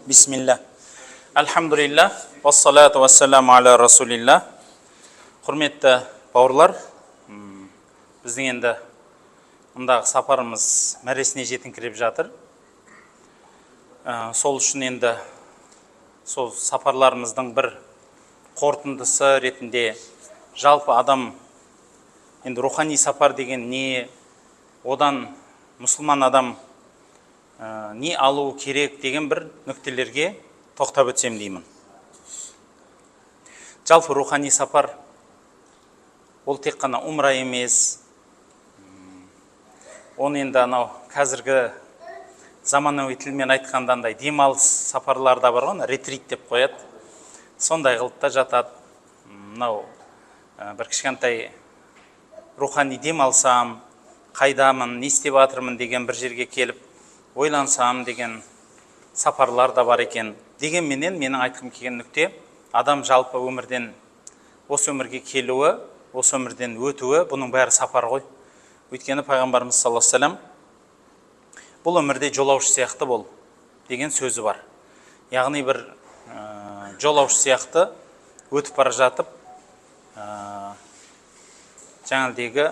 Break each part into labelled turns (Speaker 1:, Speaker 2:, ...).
Speaker 1: Бисмилля. Альхамдулилля. Вассалату вассаламу аля расулилля. Құрметті бауырлар, біздің енді мұндағы сапарымыз мәресіне жетіңкіреп жатыр. Сол үшін енді сол сапарларымыздың бір қорытындысы ретінде жалпы адам енді рухани сапар деген не, одан мұсылман адам не алу керек деген бір нүктелерге тоқтап өтсем деймін. Жалпы рухани сапар ол тек қана умра емес, оны енді анау қазіргі заманауи тілмен айтқанда андай демалыс сапарлары да бар ғой, ретрит деп қояды, сондай қылып та жатады. Мынау бір кішкентай рухани демалсам, қайдамын, не істеп жатырмын деген бір жерге келіп ойлансам деген сапарлар да бар екен. Дегенменен менің айтқым келген нүкте, адам жалпы өмірден, осы өмірге келуі, осы өмірден өтуі, бұның бәрі сапар ғой. Өйткені пайғамбарымыз саллаллаху алейхи вассалам бұл өмірде жолаушы сияқты бол деген сөзі бар. Яғни бір жолаушы сияқты өтіп бара жатып, жаңағыдегі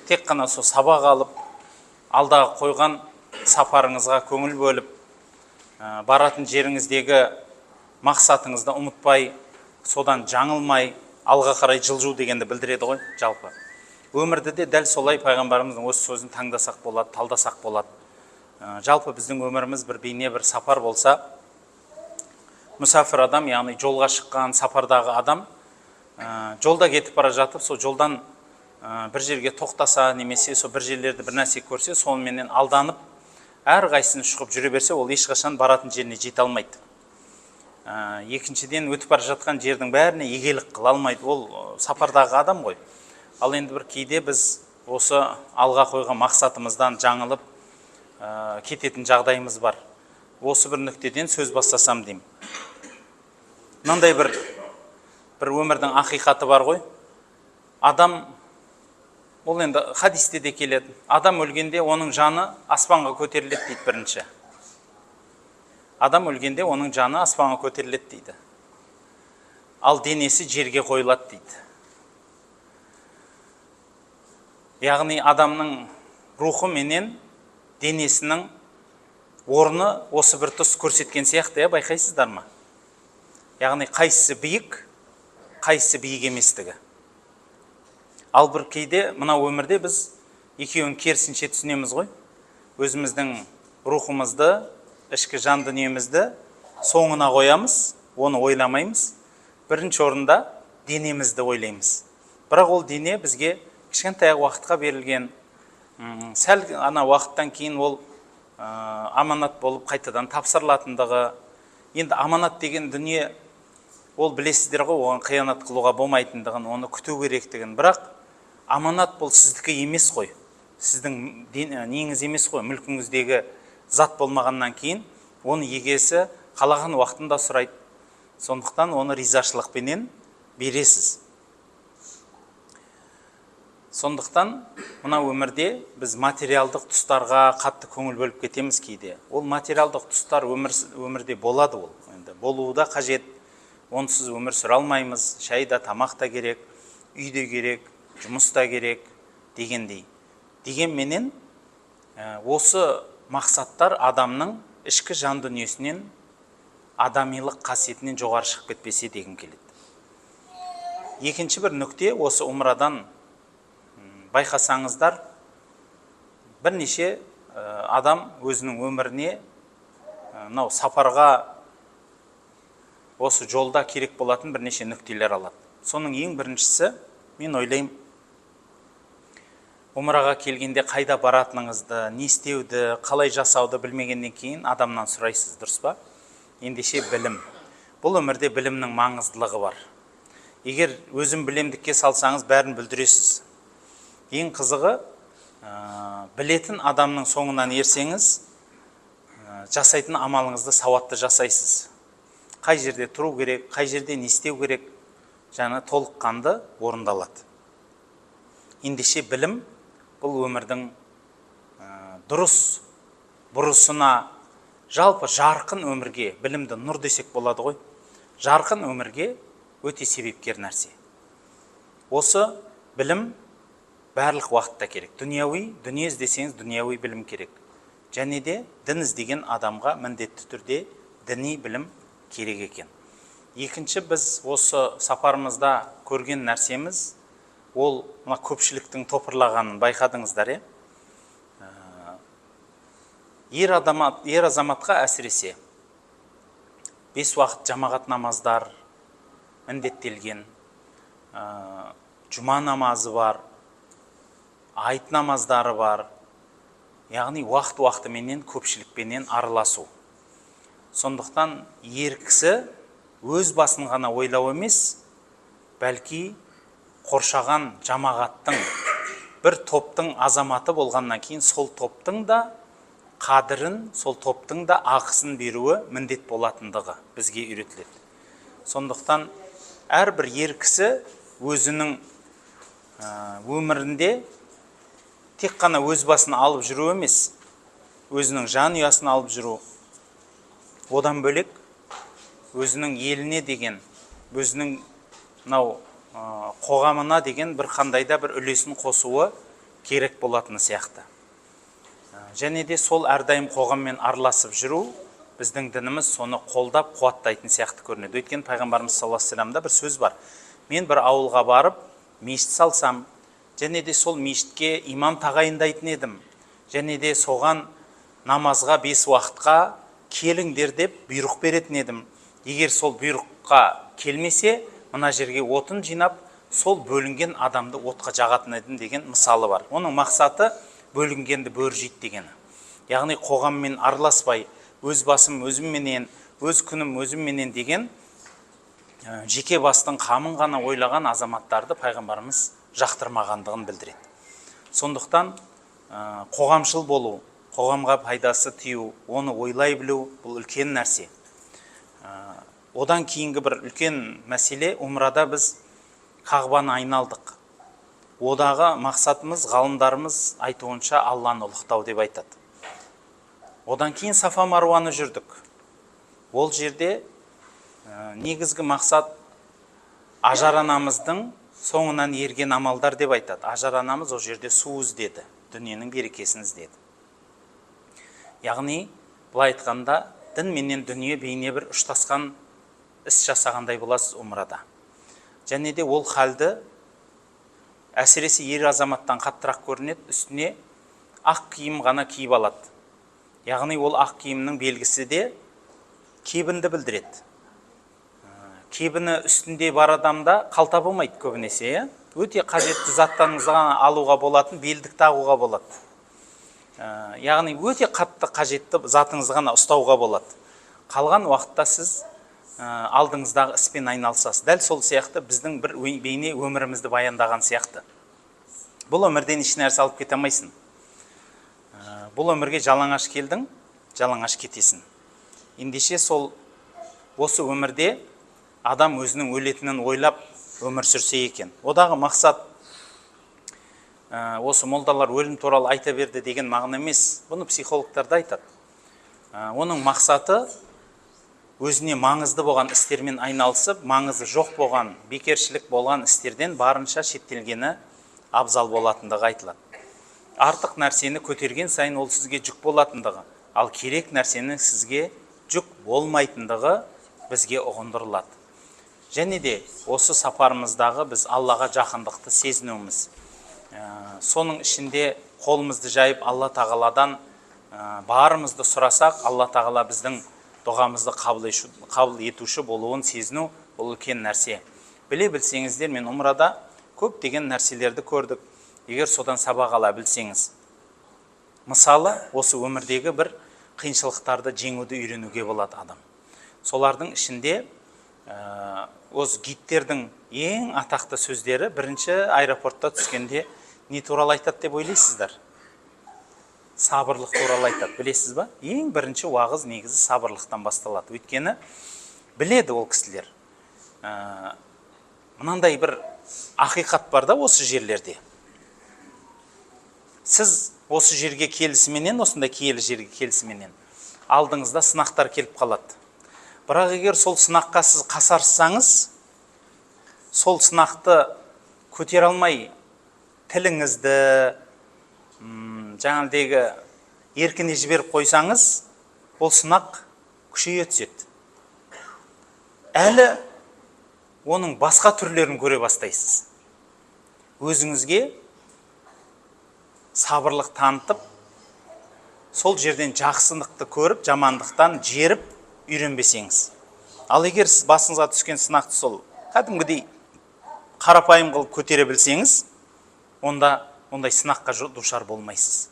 Speaker 1: тек қана сол сабақ алып, алдағы қойған сапарыңызға көңіл бөліп, баратын жеріңіздегі мақсатыңызды ұмытпай, содан жаңылмай, алға қарай жылжу дегенді білдіреді ғой жалпы. Өмірді де дәл солай пайғамбарымыздың осы сөзін таңдасақ болады, талдасақ болады. Жалпы біздің өміріміз бір бейне бір сапар болса, мүсәпір адам, яғни жолға шыққан сапардағы адам, жолда кетіп бара жатып, сол жолдан бір жерге тоқтаса, немесе сол бір жерлерді бір нәрсе көрсе, соныменен алданып, әрқайсысын шұқып жүре берсе, ол ешқашан баратын жеріне жете алмайды. Екіншіден, өтіп бара жатқан жердің бәріне егелік қыла алмайды. Ол сапардағы адам ғой. Ал енді бір кейде біз осы алға қойған мақсатымыздан жаңылып кететін жағдайымыз бар. Осы бір нүктеден сөз бастасам деймін. Мынандай бір өмірдің ақиқаты бар ғой. Адам, ол енді хадисте де келеді, адам өлгенде оның жаны аспанға көтеріледі дейді бірінші. Адам өлгенде оның жаны аспанға көтеріледі дейді. Ал денесі жерге қойылады дейді. Яғни адамның рухы менен денесінің орны осы бір тұс көрсеткен сияқты, иә, байқайсыздар ма? Яғни қайсысы биік, қайсысы биік еместігі. Ал бір кейде мына өмірде біз екеуін керісінше түсінеміз ғой. Өзіміздің рухымызды, ішкі жан дүниемізді соңына қоямыз, оны ойламаймыз. Бірінші орында денемізді ойлаймыз. Бірақ ол дене бізге кішкентай уақытқа берілген, сәл ана уақыттан кейін ол аманат болып қайтадан тапсырылатындығы. Енді аманат деген дүние, ол білесіздер ғой, оған қиянат қылуға болмайтындығын, оны күту керектігін. Бірақ аманат бұл сіздікі емес қой, сіздің неңіз емес қой, мүлкіңіздегі зат болмағаннан кейін оны егесі қалаған уақытында сұрайды. Сондықтан оны ризашылықпенен бересіз. Сондықтан мына өмірде біз материалдық тұстарға қатты көңіл бөліп кетеміз кейде. Ол материалдық тұстар өмірде болады, ол енді болуы да қажет. Онсыз өмір сүре алмаймыз. Шай да, тамақ та керек, үй де керек, жұмыс та керек дегендей. Дегенменен осы мақсаттар адамның ішкі жан дүниесінен, адамилық қасиетінен жоғары шығып кетпесе дегім келеді. Екінші бір нүкте, осы умрадан байқасаңыздар, бірнеше адам өзінің өміріне мынау сапарға осы жолда керек болатын бірнеше нүктелер алады. Соның ең біріншісі, мен ойлаймын, умраға келгенде қайда баратыныңызды, не істеуді, қалай жасауды білмегеннен кейін адамнан сұрайсыз, дұрыс па? Ендеше білім. Бұл өмірде білімнің маңыздылығы бар. Егер өзім білемдікке салсаңыз, бәрін бүлдіресіз. Ең қызығы, білетін адамның соңынан ерсеңіз, жасайтын амалыңызды сауатты жасайсыз. Қай жерде тұру керек, қай жерде не істеу керек, жаңа толыққанды орындалады. Ендеше білім бұл өмірдің дұрыс бұрысына Жалпы жарқын өмірге, білімді нұр десек болады ғой, жарқын өмірге өте себепкер нәрсе. Осы білім барлық уақытта керек. Дүнияуи, дүние іздесеңіз, дүнияуи білім керек. Және де дін іздеген адамға міндетті түрде діни білім керек екен. Екінші, біз осы сапарымызда көрген нәрсеміз, ол мына көпшіліктің топырлағанын байқадыңыздар, е? Ер азаматқа әсіресе 5 уақыт жамағат намаздар міндеттелген, жұма намазы бар, айт намаздары бар, яғни уақыт уақытыменен көпшілікпенен араласу. Сондықтан ер кісі өз басын ғана ойлау емес, бәлки қоршаған жамағаттың, бір топтың азаматы болғаннан кейін сол топтың да қадірін, сол топтың да ақысын беруі міндет болатындығы бізге үйретіледі. Сондықтан әрбір ер кісі өзінің өмірінде тек қана өз басын алып жүру емес, өзінің жанұясын алып жүру, одан бөлек өзінің еліне деген, өзінің мынау қоғамына деген бір қандай да бір үлесін қосуы керек болатыны сияқты. Және де сол әрдайым қоғаммен араласып жүру, біздің дініміз соны қолдап қуаттайтын сияқты көрінеді. Өйткені пайғамбарымыз саллаллаху алейхи вассаламда бір сөз бар. Мен бір ауылға барып мешіт салсам, және де сол мешітке имам тағайындайтын едім, және де соған намазға 5 уақытқа келіңдер деп бұйрық беретін едім. Егер сол бұйрыққа келмесе, мына жерге отын жинап, сол бөлінген адамды отқа жағатын едім деген мысалы бар. Оның мақсаты бөлінгенді бөрі жейді дегені. Яғни қоғаммен араласпай, өз басым өзімменен, өз күнім өзімменен деген жеке бастың қамын ғана ойлаған азаматтарды пайғамбарымыз жақтырмағандығын білдіреді. Сондықтан қоғамшыл болу, қоғамға пайдасы тию, оны ойлай білу бұл үлкен нәрсе. Одан кейінгі бір үлкен мәселе, умрада біз Қағбаны айналдық. Одағы мақсатымыз, ғалымдарымыз айтуынша Алланы ұлықтау деп айтады. Одан кейін Сафа Маруаны жүрдік. Ол жерде негізгі мақсат Ажар анамыздың соңынан ерген амалдар деп айтады. Ажар анамыз ол жерде су іздеді, дүниенің берекесін іздеді. Яғни, былай айтқанда, дін менен дүние бейне бір ұштасқан іс жасағандай боласыз умрада. Және де ол халді әсіресе ер азаматтан қаттырақ көрінеді, үстіне ақ киім ғана киіп алады. Яғни ол ақ киімнің белгісі де кебінді білдіреді. Кебіні үстінде бар адамда қалта болмайды көбінесе, өте қажетті заттарыңызды ғана алуға болатын, белдік тағуға болады. Яғни өте қатты қажетті затыңызды ғана ұстауға болады. Қалған уақытта сіз алдыңыздағы іспен айналысасыз. Дәл сол сияқты біздің бір бейне өмірімізді баяндаған сияқты. Бұл өмірден еш нәрсе алып кете алмайсың. Бұл өмірге жалаңаш келдің, жалаңаш кетесің. Ендеше сол осы өмірде адам өзінің өлетінін ойлап өмір сүрсе екен. Одағы мақсат осы молдалар өлім туралы айта берді деген мағына емес. Бұны психологтар да айтады. Оның мақсаты өзіне маңызды болған істермен айналысып, маңызы жоқ болған, бекершілік болған істерден барынша шеттелгені абзал болатындығы айтылады. Артық нәрсені көтерген сайын ол сізге жүк болатындығы, ал керек нәрсенің сізге жүк болмайтындығы бізге ұғындырылады. Және де осы сапарымыздағы біз Аллаға жақындықты сезінуіміз. Соның ішінде қолымызды жайып Алла Тағаладан барымызды сұрасақ, Алла Тағала біздің дұғамызды қабыл етуші болуын сезіну бұл үлкен нәрсе. Біле білсеңіздер, мен умрада көптеген нәрселерді көрдік. Егер содан сабақ ала білсеңіз. Мысалы, осы өмірдегі бір қиыншылықтарды жеңуді үйренуге болады адам. Солардың ішінде осы гидтердің ең атақты сөздері бірінші аэропортта түскенде не туралы айтады деп ойлайсыздар? Сабырлық туралы айтады, білесіз ба? Ең бірінші уағыз негізі сабырлықтан басталады. Өйткені біледі ол кісілер. Мынандай бір ақиқат бар да осы жерлерде. Сіз осы жерге келісіменен, осындай киелі жерге келісіменен, алдыңызда сынақтар келіп қалады. Бірақ егер сол сынаққа сіз қасарыссаңыз, сол сынақты көтере алмай тіліңізді жаңағыдегі еркіне жіберіп қойсаңыз, ол сынақ күшейе түседі. Әлі оның басқа түрлерін көре бастайсыз. Өзіңізге сабырлық танытып, сол жерден жақсылықты көріп, жамандықтан жеріп үйренбесеңіз. Ал егер сіз басыңызға түскен сынақты сол кәдімгідей қарапайым қылып көтере білсеңіз, онда ондай сынаққа душар болмайсыз.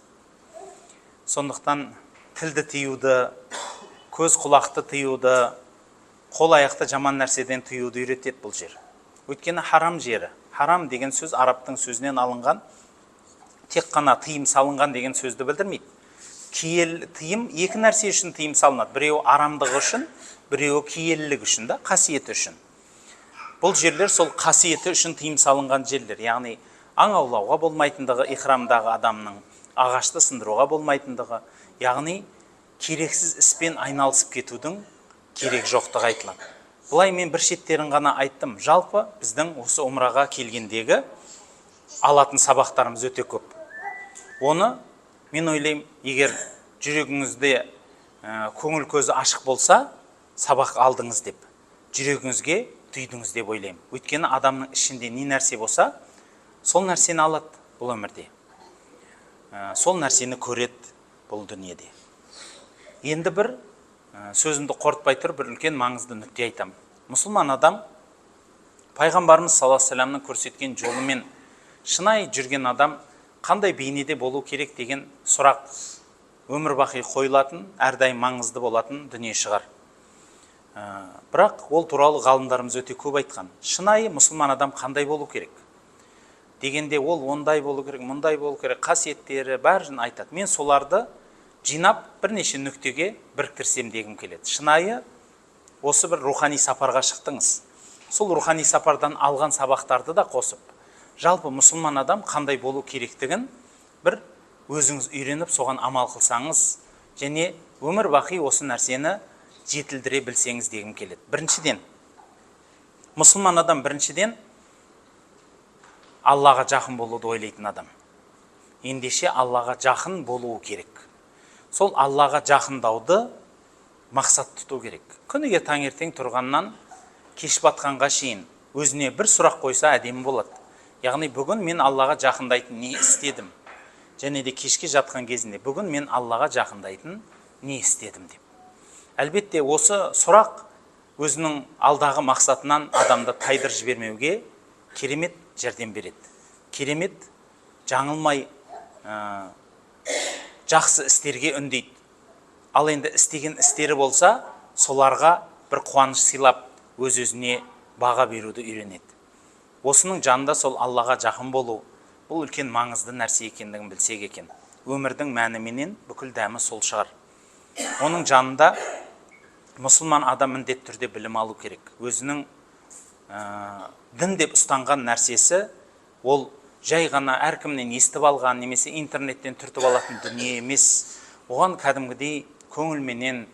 Speaker 1: Сондықтан тілді тыюды, көз құлақты тыюды, қол аяқты жаман нәрседен тыюды үйретеді бұл жер. Өйткені харам жері. Харам деген сөз арабтың сөзінен алынған, тек қана тыйым салынған деген сөзді білдірмейді. Тыйым екі нәрсе үшін тыйым салынады. Біреуі арамдығы үшін, біреуі киелілігі үшін, да, қасиеті үшін. Бұл жерлер сол қасиеті үшін тыйым салынған жерлер. Яғни аң аулауға болмайтындығы, ихрамдағы адамның ағашты сындыруға болмайтындығы, яғни керексіз іспен айналысып кетудің керек жоқтығы айтылады. Былай мен бір шеттерін ғана айттым. Жалпы біздің осы умраға келгендегі алатын сабақтарымыз өте көп. Оны мен ойлаймын, егер жүрегіңізде көңіл көзі ашық болса, сабақ алдыңыз деп, жүрегіңізге түйдіңіз деп ойлаймын. Өйткені адамның ішінде не нәрсе болса, сол нәрсені алады бұл өмірде. Сол нәрсені көреді бұл дүниеде. Енді бір сөзімді қорытпай тұрып, бір үлкен маңызды нүкте айтамын. Мұсылман адам пайғамбарымыз саллаллаху алейхи вассаламның көрсеткен жолымен шынайы жүрген адам қандай бейнеде болу керек деген сұрақ өмір бақи қойылатын, әрдайым маңызды болатын дүние шығар. Бірақ ол туралы ғалымдарымыз өте көп айтқан. Шынайы мұсылман адам қандай болу керек дегенде, ол ондай болу керек, мұндай болу керек, қасиеттері бәрін айтады. Мен соларды жинап бірнеше нүктеге біріктірсем дегім келеді. Шынайы осы бір рухани сапарға шықтыңыз. Сол рухани сапардан алған сабақтарды да қосып, жалпы мұсылман адам қандай болу керектігін бір өзіңіз үйреніп, соған амал қылсаңыз, және өмір бақи осы нәрсені жетілдіре білсеңіз дегім келеді. Біріншіден, мұсылман адам біріншіден Аллаға жақын болуды ойлайтын адам. Ендеше Аллаға жақын болуы керек. Сол Аллаға жақындауды мақсат тұту керек. Күніге таңертең тұрғаннан кеш батқанға шейін өзіне бір сұрақ қойса әдемі болады. Яғни бүгін мен Аллаға жақындайтын не істедім? Және де кешке жатқан кезінде бүгін мен Аллаға жақындайтын не істедім деп. Әлбетте осы сұрақ өзінің алдағы мақсатынан адамды тайдыр жібермеуге керемет жәрдем береді. Керемет жаңылмай жақсы істерге үндейді. Ал енді істеген істері болса, соларға бір қуаныш сыйлап, өз-өзіне баға беруді үйренеді. Осының жанында сол Аллаға жақын болу, бұл үлкен маңызды нәрсе екендігін білсек екен. Өмірдің мәні менен бүкіл дәмі сол шығар. Оның жанында мұсылман адам міндетті түрде білім алу керек. Өзінің дін деп ұстанған нәрсесі ол жай ғана әркімнен естіп алған немесе интернеттен түртіп алатын дүние емес. Оған кәдімгідей көңілменен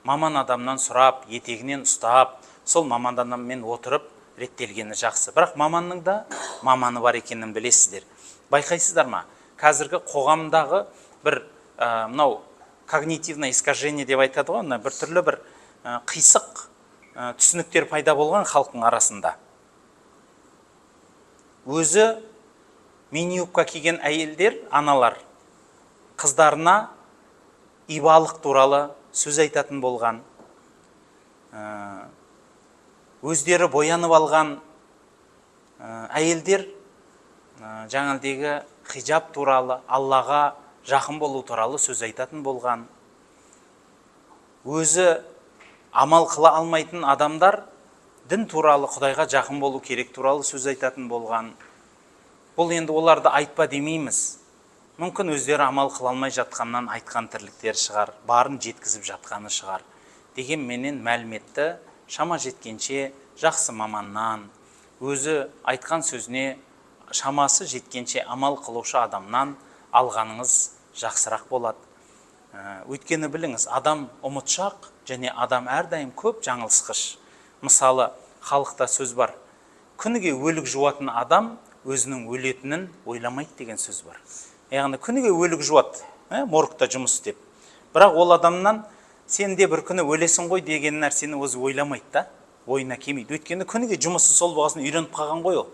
Speaker 1: маман адамнан сұрап, етегінен ұстап, сол маман адаммен отырып реттелгені жақсы. Бірақ маманның да маманы бар екенін білесіздер. Байқайсыздар ма? Қазіргі қоғамдағы бір мынау когнитивное искажение деп айтады ғой, мына бір түрлі бір қисық түсініктер пайда болған халықтың арасында. Өзі мини-юбка киген әйелдер, аналар қыздарына ибалық туралы сөз айтатын болған. Өздері боянып алған әйелдер жаңағыдегі хижаб туралы, Аллаға жақын болу туралы сөз айтатын болған. Өзі амал қыла алмайтын адамдар дін туралы, Құдайға жақын болу керек туралы сөз айтатын болған. Бұл енді оларды айтпа демейміз. Мүмкін өздері амал қыла алмай жатқаннан айтқан тірліктері шығар, барын жеткізіп жатқаны шығар. Дегенменен мәліметті шама жеткенше жақсы маманнан, өзі айтқан сөзіне шамасы жеткенше амал қылушы адамнан алғаныңыз жақсырақ болады. Өйткені біліңіз, адам ұмытшақ және адам әрдайым көп жаңылысқыш. Мысалы, халықта сөз бар: күніге өлік жуатын адам өзінің өлетінін ойламайды деген сөз бар. Яғни күніге өлік жуады, моргта жұмыс істеп, бірақ ол адамнан сен де бір күні өлесің ғой деген нәрсені өзі ойламайды да, ойына келмейді. Өйткені күніге жұмысы сол болғасын, үйреніп қалған ғой ол.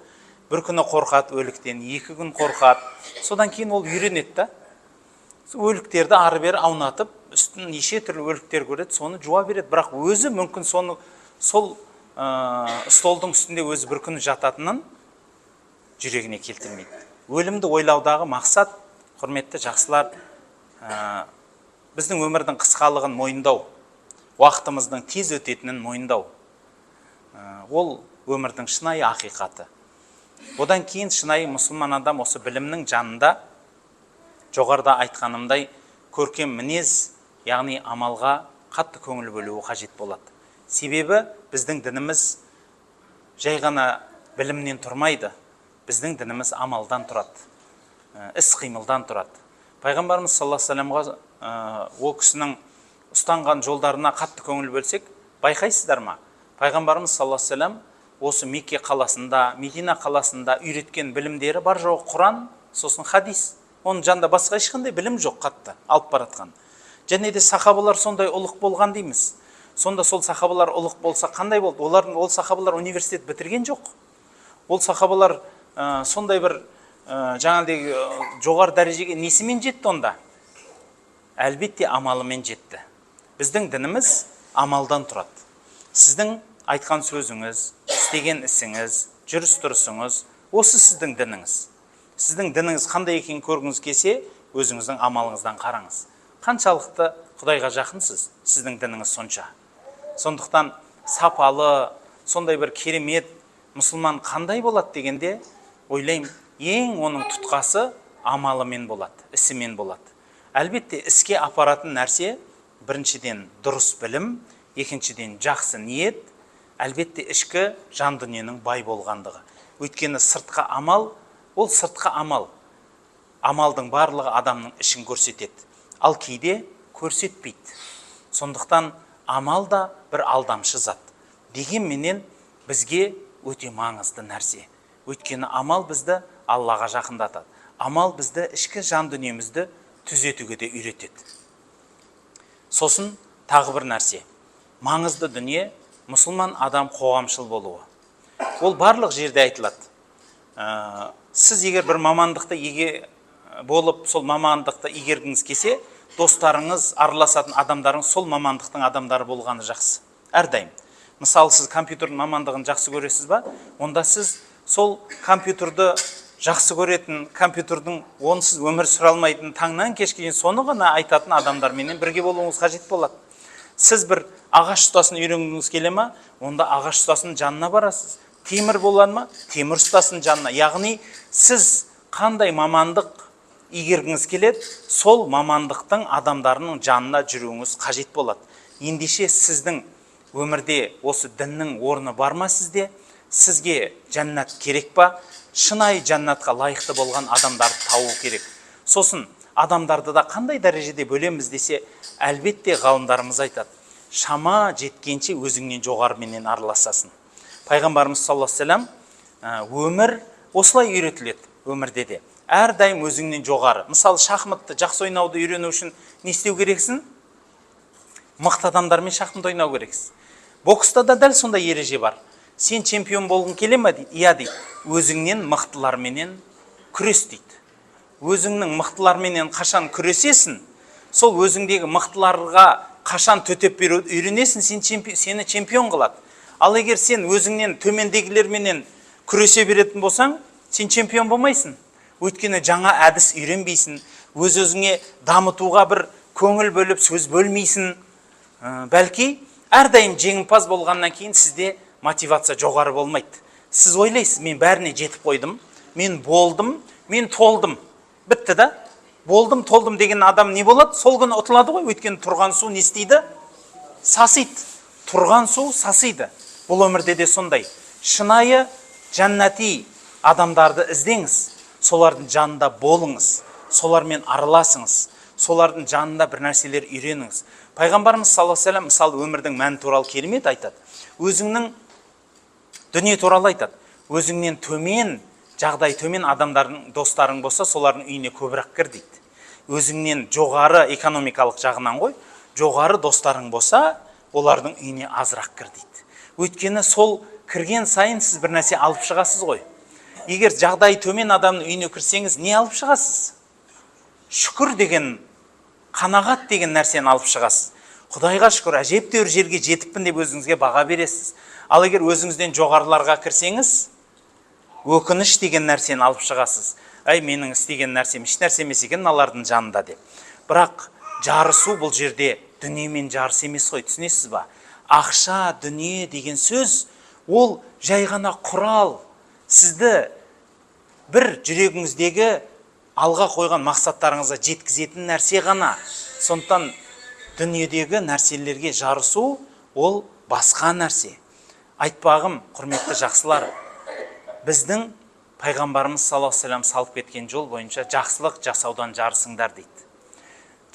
Speaker 1: Бір күні қорқады өліктен, 2 күн қорқады, содан кейін ол үйренеді да, өліктерді ары бері аунатып, үстін неше түрлі өліктер көреді, соны жуа береді. Бірақ өзі мүмкін соны сол столдың үстінде өзі бір күні жататынын жүрегіне келтірмейді. Өлімді ойлаудағы мақсат, құрметті жақсылар, біздің өмірдің қысқалығын мойындау, уақытымыздың тез өтетінін мойындау. Ол өмірдің шынайы ақиқаты. Одан кейін шынайы мұсылман адам осы білімнің жанында, жоғарыда айтқанымдай, көркем мінез, яғни амалға қатты көңіл бөлуі қажет болады. Себебі біздің дініміз жай ғана білімнен тұрмайды, біздің дініміз амалдан тұрады, іс қимылдан тұрады. Пайғамбарымыз саллаллаху алейхи вассаламға, ол кісінің ұстанған жолдарына қатты көңіл бөлсек, байқайсыздар ма, пайғамбарымыз саллаллаху алейхи вассалам осы Мекке қаласында, Медина қаласында үйреткен білімдері бар жоғы Құран, сосын хадис. Оның жанында басқа ешқандай білім жоқ қатты алып баратқан. Және де сахабалар сондай ұлық болған дейміз. Сонда сол сахабалар ұлық болса, қандай болды олардың? Ол сахабалар университет бітірген жоқ. Ол сахабалар сондай бір жаңағыдай жоғары дәрежеге несімен жетті онда? Әлбетте, амалымен жетті. Біздің дініміз амалдан тұрады. Сіздің айтқан сөзіңіз, істеген ісіңіз, жүріс тұрысыңыз — осы сіздің дініңіз. Сіздің дініңіз қандай екенін көргіңіз келсе, өзіңіздің амалыңыздан қараңыз. Қаншалықты Құдайға жақынсыз, сіздің дініңіз сонша. Сондықтан сапалы, сондай бір керемет мұсылман қандай болады дегенде, ойлаймын, ең оның тұтқасы амалымен болады, ісімен болады. Әлбетте, іске апаратын нәрсе біріншіден дұрыс білім, екіншіден жақсы ниет, әлбетте, ішкі жан дүниенің бай болғандығы. Өйткені сыртқы амал ол сыртқы амал. Амалдың барлығы адамның ішін көрсетеді, ал кейде көрсетпейді. Сондықтан амал да бір алдамшы зат. Дегенменен бізге өте маңызды нәрсе. Өйткені амал бізді Аллаға жақындатады, амал бізді ішкі жан дүниемізді түзетуге де үйретеді. Сосын тағы бір нәрсе, маңызды дүние: мұсылман адам қоғамшыл болуы. Ол барлық жерде айтылады. Сіз егер бір мамандықты еге болып, сол мамандықты игергіңіз келсе, достарыңыз, араласатын адамдарыңыз сол мамандықтың адамдары болғаны жақсы әрдайым. Мысалы, сіз компьютердің мамандығын жақсы көресіз ба? Онда сіз сол компьютерді жақсы көретін, компьютердің онсыз өмір сүре алмайтын, таңнан кешке дейін соны ғана айтатын адамдарменен бірге болуыңыз қажет болады. Сіз бір ағаш ұстасын үйренгіңіз келе ма? Онда ағаш ұстасының жанына барасыз. Темір болады ма? Темір ұстасының жанына. Яғни сіз қандай мамандық игергіңіз келеді, сол мамандықтың адамдарының жанына жүруіңіз қажет болады. Ендеше, сіздің өмірде осы діннің орны бар ма сізде? Сізге жәннат керек па? Шынайы жәннатқа лайықты болған адамдарды табу керек. Сосын адамдарды да қандай дәрежеде бөлеміз десе, әлбетте, ғалымдарымыз айтады: шама жеткенше өзіңнен жоғарыменен араласасың. Пайғамбарымыз саллаллаху алейхи вассалам, өмір осылай үйретіледі. Өмірде де әрдайым өзіңнен жоғары. Мысалы, шахматты жақсы ойнауды үйрену үшін не істеу керексің? Мықты адамдармен шахмат ойнау керексің. Бокста да дәл сондай ереже бар. Сен чемпион болғың келе ма дейді. Иә дейді. Өзіңнен мықтыларменен күрес дейді. Өзіңнің мықтыларменен қашан күресесің, сол өзіңдегі мықтыларға қашан төтеп беруді үйренесің, сені чемпион қылады. Ал егер сен өзіңнен төмендегілерменен күресе беретін болсаң, сен чемпион болмайсың. Өйткені жаңа әдіс үйренбейсің, өз өзіңе дамытуға бір көңіл бөліп, сөз бөлмейсің. Бәлки әрдайым жеңімпаз болғаннан кейін сізде мотивация жоғары болмайды. Сіз ойлайсыз: мен бәріне жетіп қойдым, мен болдым, мен толдым, бітті да. Болдым, толдым деген адам не болады? Сол күні ұтылады ғой. Өйткені тұрған су не істейді? Сасиды. Тұрған су сасиды. Бұл өмірде де сондай. Шынайы жәннати адамдарды іздеңіз, солардың жанында болыңыз, солармен араласыңыз. Солардың жанында бір нәрселер үйреніңіз. Пайғамбарымыз саллаллаху алейхи вассалам мысалы өмірдің мәні туралы керемет айтады. Өзіңнің дүние туралы айтады. Өзіңнен төмен, жағдай төмен адамдардың достарың болса, солардың үйіне көбірек кір дейді. Өзіңнен жоғары экономикалық жағынан ғой, жоғары достарың болса, олардың үйіне азырақ кір дейді. Өйткені сол кірген сайын сіз бір нәрсе алып шығасыз ғой. Егер жағдайы төмен адамның үйіне кірсеңіз, не алып шығасыз? Шүкір деген, қанағат деген нәрсені алып шығасыз. Құдайға шүкір, әжептәуір жерге жетіппін деп өзіңізге баға бересіз. Ал егер өзіңізден жоғарыларға кірсеңіз, өкініш деген нәрсені алып шығасыз. Әй, менің істеген нәрсем еш нәрсе емес екен мыналардың жанында деп. Бірақ жарысу бұл жерде дүниемен жарыс емес қой, түсінесіз ба? Ақша, дүние деген сөз ол жай ғана құрал. Сізді бір жүрегіңіздегі алға қойған мақсаттарыңызға жеткізетін нәрсе ғана. Сондықтан дүниедегі нәрселерге жарысу ол басқа нәрсе. Айтпағым, құрметті жақсылар, біздің пайғамбарымыз саллаллаху алейхи вассалам салып кеткен жол бойынша жақсылық жасаудан жарысыңдар дейді.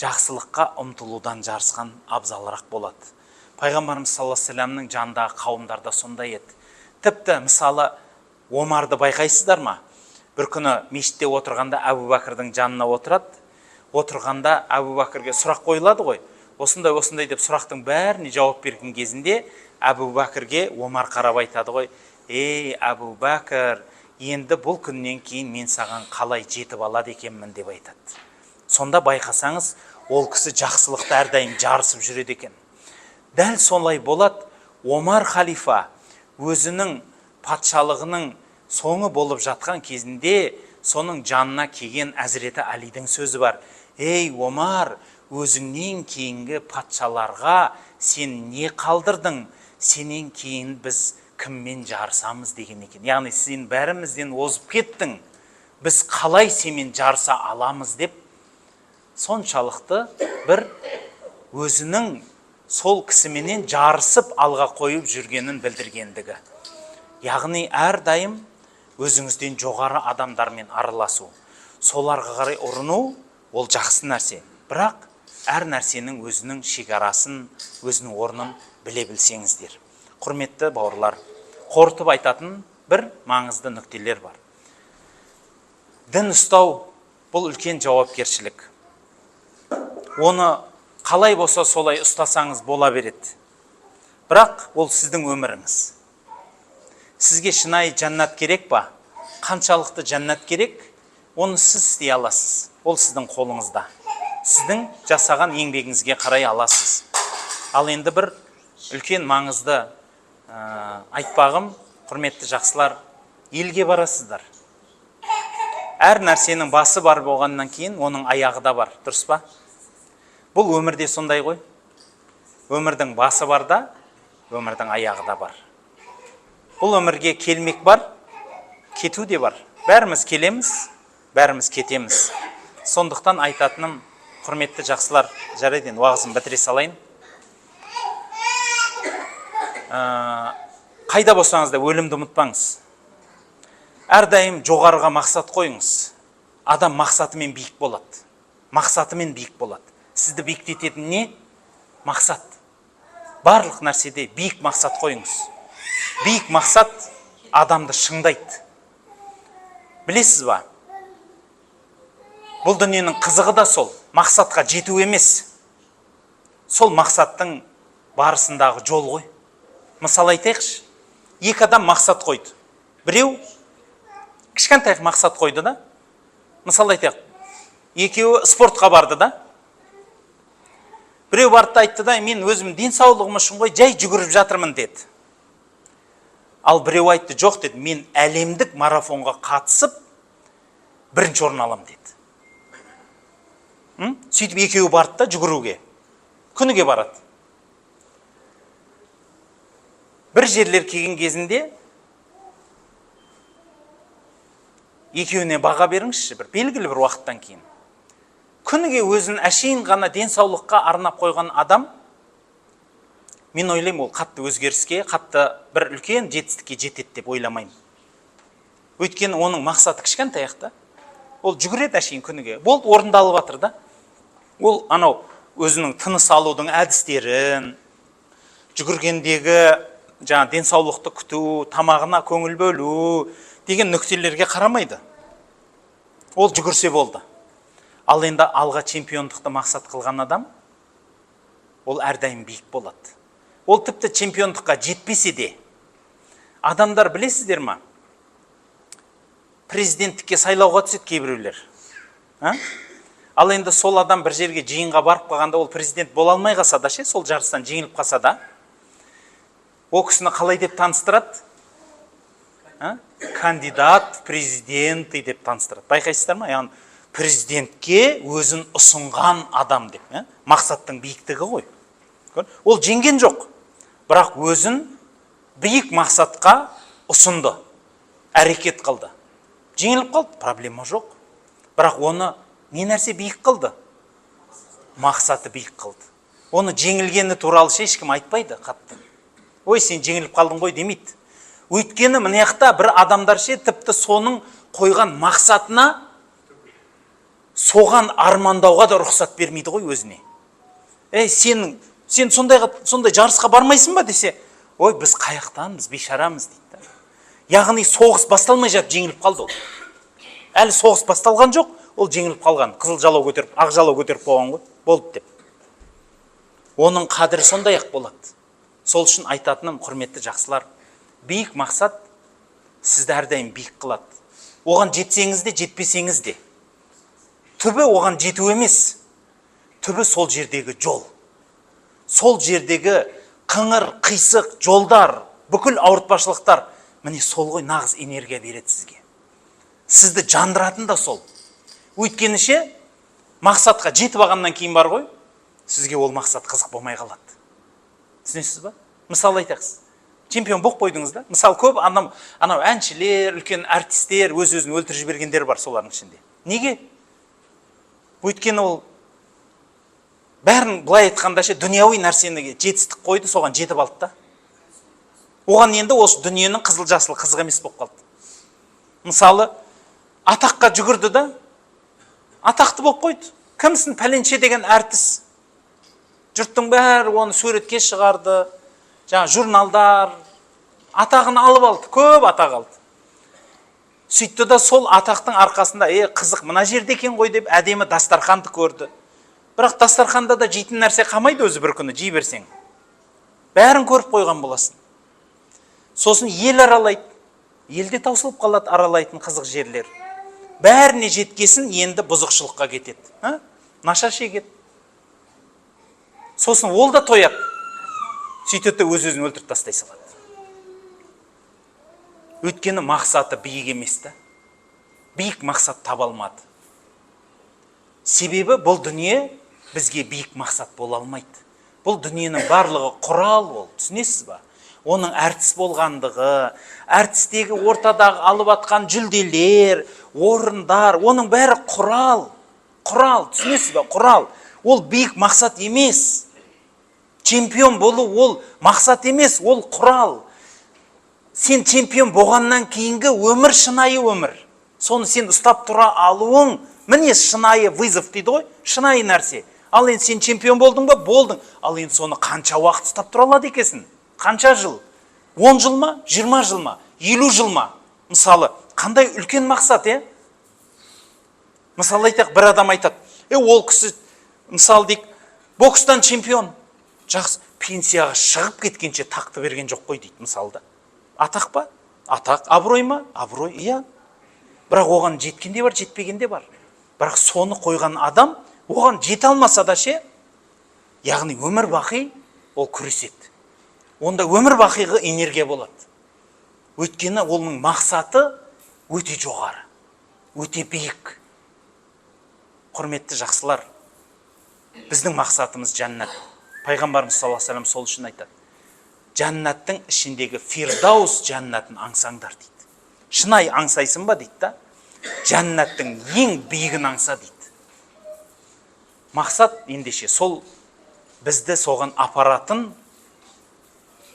Speaker 1: Жақсылыққа ұмтылудан жарысқан абзалырақ болады. Пайғамбарымыз саллаллаху алейхи вассаламның жанындағы қауымдар да сондай еді. Тіпті мысалы Омарды байқайсыздар ма? Бір күні мешітте отырғанда Әбу Бәкірдің жанына отырады. Отырғанда Әбу Бәкірге сұрақ қойылады ғой. Осындай осындай деп сұрақтың бәріне жауап берген кезінде Әбу Бәкірге Омар қарап айтады ғой: "Ей, Әбу Бәкір, енді бұл күннен кейін мен саған қалай жетіп алады екенмін" деп айтады. Сонда байқасаңыз, ол кісі жақсылықты әрдайым жарысып жүреді екен. Дәл солай болады. Омар халифа өзінің патшалығының соңы болып жатқан кезінде соның жанына келген Әзіреті Алидің сөзі бар. Ей, Омар, өзіңнен кейінгі патшаларға сен не қалдырдың? Сенен кейін біз кіммен жарысамыз деген екен. Яғни сен бәрімізден озып кеттің, біз қалай сенімен жарыса аламыз деп соншалықты бір өзінің сол кісіменен жарысып алға қойып жүргенін білдіргендігі. Яғни әрдайым өзіңізден жоғары адамдармен араласу, соларға қарай ұрыну ол жақсы нәрсе. Бірақ әр нәрсенің өзінің шекарасын, өзінің орнын біле білсеңіздер. Құрметті бауырлар, қорытып айтатын бір маңызды нүктелер бар. Дін ұстау бұл үлкен жауапкершілік. Оны қалай болса солай ұстасаңыз бола береді. Бірақ ол сіздің өміріңіз. Сізге шынайы жәннат керек па? Қаншалықты жәннат керек? Оны сіз істей аласыз. Ол сіздің қолыңызда. Сіздің жасаған еңбегіңізге қарай аласыз. Ал енді бір үлкен маңызды айтпағым, құрметті жақсылар, елге барасыздар. Әр нәрсенің басы бар болғаннан кейін оның аяғы да бар, дұрыс па? Бұл өмірде сондай ғой. Өмірдің басы бар да, өмірдің аяғы да бар. Бұл өмірге келмек бар, кету де бар. Бәріміз келеміз, бәріміз кетеміз. Сондықтан айтатыным, құрметті жақсылар, жарайды, енді уағызын бітіре салайын. Қайда болсаңыз да өлімді ұмытпаңыз. Әрдайым жоғарыға мақсат қойыңыз. Адам мақсатымен биік болады. Мақсатымен биік болады. Сізді биіктететін не? Мақсат. Барлық нәрседе биік мақсат қойыңыз. Биік мақсат адамды шыңдайды. Білесіз ба? Бұл дүниенің қызығы да сол, мақсатқа жету емес. Сол мақсаттың барысындағы жол ғой. Мысал айтайықшы, екі адам мақсат қойды. Біреу кішкентай мақсат қойды да. Мысал айтайық, екеуі спортқа барды да. Біреу барды да айтты да, мен өзім денсаулығым үшін ғой жай жүгіріп жатырмын деді. Ал біреу айтты, жоқ деді, мен әлемдік марафонға қатысып бірінші орын алам деді. Сөйтіп екеуі барды да жүгіруге. Күніге барады. Бір жерлер келген кезінде екеуіне баға беріңізші, бір белгілі бір уақыттан кейін. Күніге өзін әшейін ғана денсаулыққа арнап қойған адам, мен ойлаймын, ол қатты өзгеріске, қатты бір үлкен жетістікке жетеді деп ойламаймын. Өйткені оның мақсаты кішкентай ақ та. Ол жүгіреді әшейін күніге. Болды, орындалып жатыр да. Ол анау өзінің тыныс алудың әдістерін, жүгіргендегі жаңа денсаулықты күту, тамағына көңіл бөлу деген нүктелерге қарамайды. Ол жүгірсе болды. Ал енді алға чемпиондықты мақсат қылған адам, ол әрдайым биік болады. Ол тіпті чемпиондыққа жетпесе де, адамдар, білесіздер ма, президенттікке сайлауға түседі кейбіреулер. А? Ал енді сол адам бір жерге жиынға барып қалғанда, ол президент бола алмай қалса да ше, сол жарыстан жеңіліп қалса да, ол кісіні қалай деп таныстырады? А? Кандидат в президенты деп таныстырады. Байқайсыздар ма? Яғни президентке өзін ұсынған адам деп. Ә? Мақсаттың биіктігі ғой. Ол жеңген жоқ, бірақ өзін биік мақсатқа ұсынды, әрекет қылды. Жеңіліп қалды, проблема жоқ. Бірақ оны не нәрсе биік қылды? Мақсаты биік қылды. Оны жеңілгені туралы ше ешкім айтпайды қатты. Ой, сен жеңіліп қалдың ғой демейді. Өйткені мына жақта бір адамдар ше тіпті соның қойған мақсатына, соған армандауға да рұқсат бермейді ғой өзіне. Ей, сен сондайға, сондай жарысқа бармайсың ба десе, ой, біз қаяқтан, біз бейшарамыз дейді да. Яғни соғыс басталмай жатып жеңіліп қалды ол. Әлі соғыс басталған жоқ, ол жеңіліп қалған. Қызыл жалау көтеріп, ақ жалау көтеріп қойған ғой, болды деп. Оның қадірі сондай ақ болады. Сол үшін айтатыным, құрметті жақсылар, биік мақсат сізді әрдайым биік қылады. Оған жетсеңіз де, жетпесеңіз де, түбі оған жету емес, түбі сол жердегі жол. Сол жердегі қыңыр, қисық жолдар, бүкіл ауыртпашылықтар, міне сол ғой нағыз энергия береді сізге. Сізді жандыратын да сол. Өйткені ше, мақсатқа жетіп алғаннан кейін бар ғой, сізге ол мақсат қызық болмай қалады. Түсінесіз ба? Мысалы айтайық, чемпион болып қойдыңыз да. Мысалы, көп адам, анау әншілер, үлкен әртістер өз өзін өлтіріп жібергендер бар солардың ішінде. Неге? Өйткені ол бәрін, былай айтқанда ше, дүнияуи нәрсені жетістік қойды, соған жетіп алды да. Оған енді осы дүниенің қызыл жасылы қызық емес болып қалды. Мысалы, атаққа жүгірді да, атақты болып қойды. Кімсің? Пәленше деген әртіс. Жұрттың бәрі оны суретке шығарды, жаңа журналдар атағын алып алды, көп атақ алды. Сөйтті да, сол атақтың арқасында, е, қызық мына жерде екен ғой деп, әдемі дастарханды көрді. Бірақ дастарханда да жейтін нәрсе қалмайды өзі, бір күні жей берсең. Бәрін көріп қойған боласың. Сосын ел аралайды. Елде таусылып қалады аралайтын қызық жерлер. Бәріне жеткесін енді бұзықшылыққа кетеді. А? Наша шегеді. Сосын ол да тояды. Сөйтеді де өз өзін өлтіріп тастай салады. Өйткені мақсаты биік емес та. Биік мақсат таба алмады. Себебі бұл дүние бізге биік мақсат бола алмайды. Бұл дүниенің барлығы құрал ол, түсінесіз ба? Оның әртіс болғандығы, әртістегі ортадағы алып атқан жүлделер, орындар, оның бәрі құрал. Құрал, түсінесіз ба? Құрал. Ол биік мақсат емес. Чемпион болу ол мақсат емес, ол құрал. Сен чемпион болғаннан кейінгі өмір шынайы өмір. Соны сен ұстап тұра алуың, міне, шынайы вызов дейді ғой, шынайы нәрсе. Ал енді сен чемпион болдың ба? Болдың. Ал енді соны қанша уақыт ұстап тұра алады екенсің? Қанша жыл? 10 жыл ма? 20 жыл ма? 50 жыл ма? Мысалы, қандай үлкен мақсат, е? Мысалы айтайық, бір адам айтады, е, ол кісі, мысалы дейік, бокстан чемпион, жақсы, пенсияға шығып кеткенше тақты берген жоқ қой дейді, мысалы да. Атақ па? Атақ. Абырой ма? Абырой, иә. Бірақ оған жеткен де бар, жетпеген де бар. Бірақ соны қойған адам оған жете алмаса да ше, яғни өмір бақи ол күреседі. Онда өмір бақиғы энергия болады. Өйткені оның мақсаты өте жоғары, өте биік. Құрметті жақсылар, біздің мақсатымыз жәннат. Пайғамбарымыз саллаллаху алейхи вассалам сол үшін айтады. Жәннаттың ішіндегі фирдаус жәннатын аңсаңдар дейді. Шынайы аңсайсың ба дейді да. Жәннаттың ең биігін аңса дейді. Мақсат ендеше сол бізді соған апаратын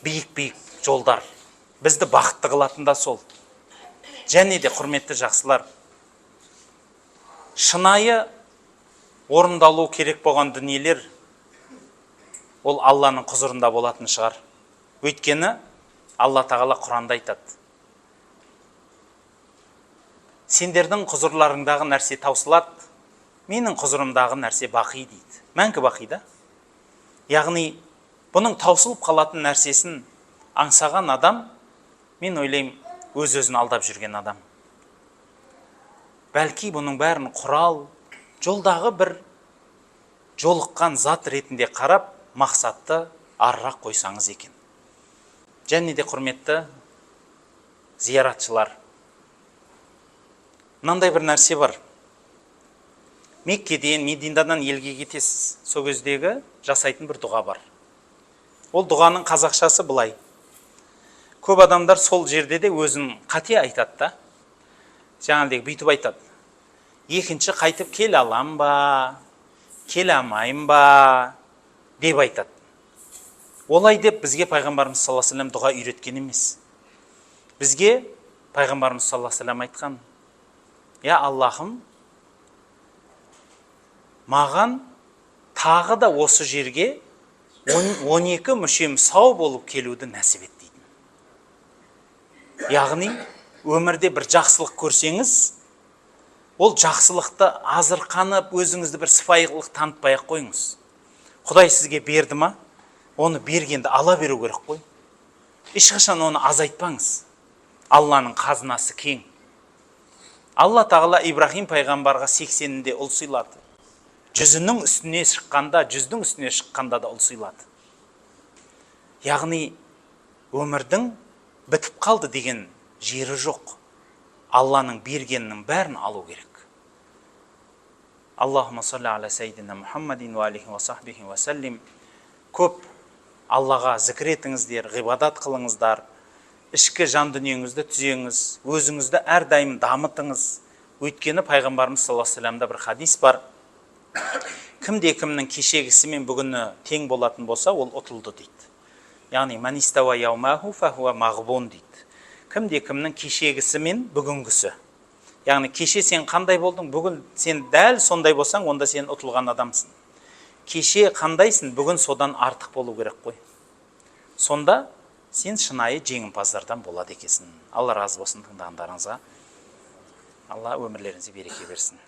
Speaker 1: биік-биік жолдар. Бізді бақытты қылатын да сол. Және де, құрметті жақсылар, шынайы Орындалу керек болған дүниелер ол Алланың құзырында болатын шығар. Өйткені Алла Тағала Құранда айтады: сендердің құзырларыңдағы нәрсе таусылады, менің құзырымдағы нәрсе бақи дейді. Мәңгі бақи да. Яғни бұның таусылып қалатын нәрсесін аңсаған адам, мен ойлаймын, өз-өзін алдап жүрген адам. Бәлки бұның бәрін құрал, жолдағы бір жолыққан зат ретінде қарап, мақсатты арырақ қойсаңыз екен. Және де құрметті зияратшылар, мынандай бір нәрсе бар. Меккеден, Мединадан елге кетесіз. Сол кездегі жасайтын бір дұға бар. Ол дұғаның қазақшасы былай. Көп адамдар сол жерде де өзін қате айтады да. Жаңағыдай бүйтіп айтады: екінші қайтып келе алам ба, келе алмайым ба деп айтады. Олай деп бізге пайғамбарымыз саллаллаху алейхи вассалам дұға үйреткен емес. Бізге пайғамбарымыз саллаллаху алейхи вассалам айтқан: я Аллахым, маған тағы да осы жерге 12 мүшем сау болып келуді нәсіп ет дейтін. Яғни өмірде бір жақсылық көрсеңіз, ол жақсылықты азырқанып, өзіңізді бір сыпайылық танытпай ақ қойыңыз. Құдай сізге берді ма, оны бергенді ала беру керек қой. Ешқашан оны азайтпаңыз. Алланың қазынасы кең. Алла Тағала Ибрахим пайғамбарға 80-інде ұл сыйлады. 100-інің үстіне шыққанда, 100-дің үстіне шыққанда да ұл сыйлады. Яғни өмірдің бітіп қалды деген жері жоқ. Алланың бергенінің бәрін алу керек. Аллахумма салли аля саййидина Мухаммадин ва алихи ва сахбихи ва саллим. Көп Аллаға зікір етіңіздер, ғибадат қылыңыздар, ішкі жан дүниеңізді түзеңіз, өзіңізді әрдайым дамытыңыз. Өйткені пайғамбарымыз саллаллаху алейхи вассаламда бір хадис бар: кімде кімнің кешегісі мен бүгіні тең болатын болса, ол ұтылды дейді. Яғни мән истауа яумаху фахуа мағбун дейді. Кімде кімнің кешегісі мен бүгінгісі, яғни кеше сен қандай болдың, бүгін сен дәл сондай болсаң, онда сен ұтылған адамсың. Кеше қандайсың, бүгін содан артық болу керек қой. Сонда сен шынайы жеңімпаздардан болады екенсің. Алла разы болсын тыңдағандарыңызға. Алла өмірлеріңізге береке берсін.